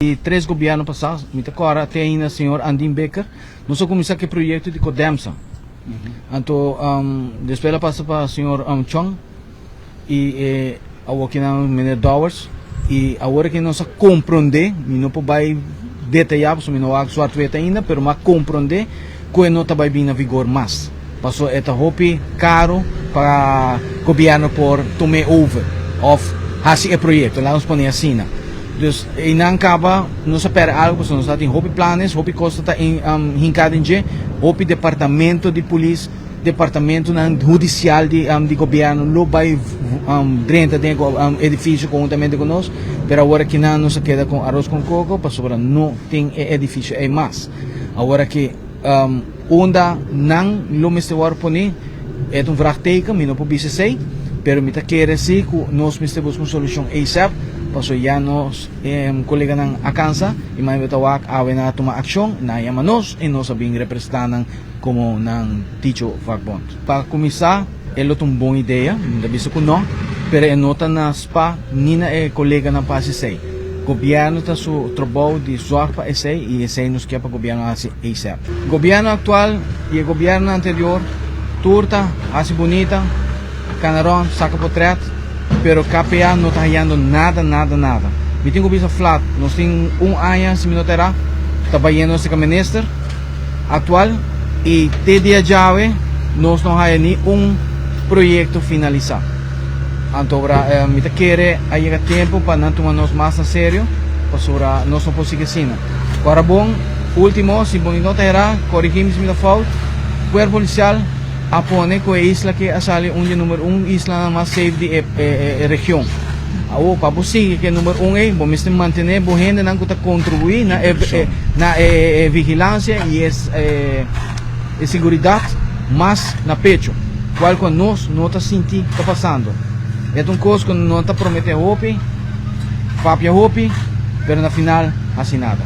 Di tres gobierno pasa, mi ta kora te ainda señor Andin Bikker, nos a kuminsá ku e proyekto di Codemsa. Anto despues el a pasa pa señor Chong i e awor kinan meneer Dowers i awor aki nos a komprondé, mi no por bai detayá pasobra mi no wak zwart wit ainda, pero mi a komprondé ku e no ta bai bin na vigor mas. Paso e ta hopi caro pa gobierno por tum'e over of haci e proyecto, laat nos pone asina. Dus einan caba nos a perde algo pasobra nos ta tin hopi planes, hopi cos ta hinca den dje, hopi departamento di polis, departamentonan hudicial di gobierno lo bay drenta den e edificio conhuntamente cu nos, pero awor akinan nos a keda con aros con coco pasobra no tin e edificio ey mas. Awor aki. Unda nan lo mester wòrdu poné e ta un vraagteken, mi no por bisa esei, pero mi ta kere si ku nos mester buska un solushon asap, pasobra ya nos koleganan a kansa i mai bo ta wak awe nan a tuma akshon, nan a yama nos i nos a bin representá nan komo nan dicho vakbond. Pa kuminsá e lo ta un bon idea, mi ta bisa ku no, pero e no ta na spa ni na e koleganan pa hasi esei. Gobièrnu ta su trabou di zòrg pa esei i esei nos ke pa gobièrnu hasi asap. Gobièrnu aktual i e gobièrnunan anterior tur ta hasi bunita, kana rònt, saka potrèt, pero KPA no ta hayando nada, nada, nada. Mi tin ku bisa flat, nos tin un aña, si mi no ta erá, ta bayendo nos minister aktual i te dia djawe nos no haya ni un proyekto finalisá. Anto ora mi ta kere a yega tempu pa nan tuma nos mas na serio, pasobra nos no por sigui asina. Ora bon, ultimo, si bo no ta hera, korigí mi si mi ta fout, Kuerpo Polisial a pone ku e isla aki a sali un di e number un islanan mas safe di e region. Awor, pa bo sigui ku e number un ei, bo mester mantené bo hendenan ku ta kontribuí na e vigilansia i e E seguridat mas na pecho, cual cu nos no ta sinti ta pasando. E ta un cos cu no ta promete hopi, papia hopi, pero na final haci nada.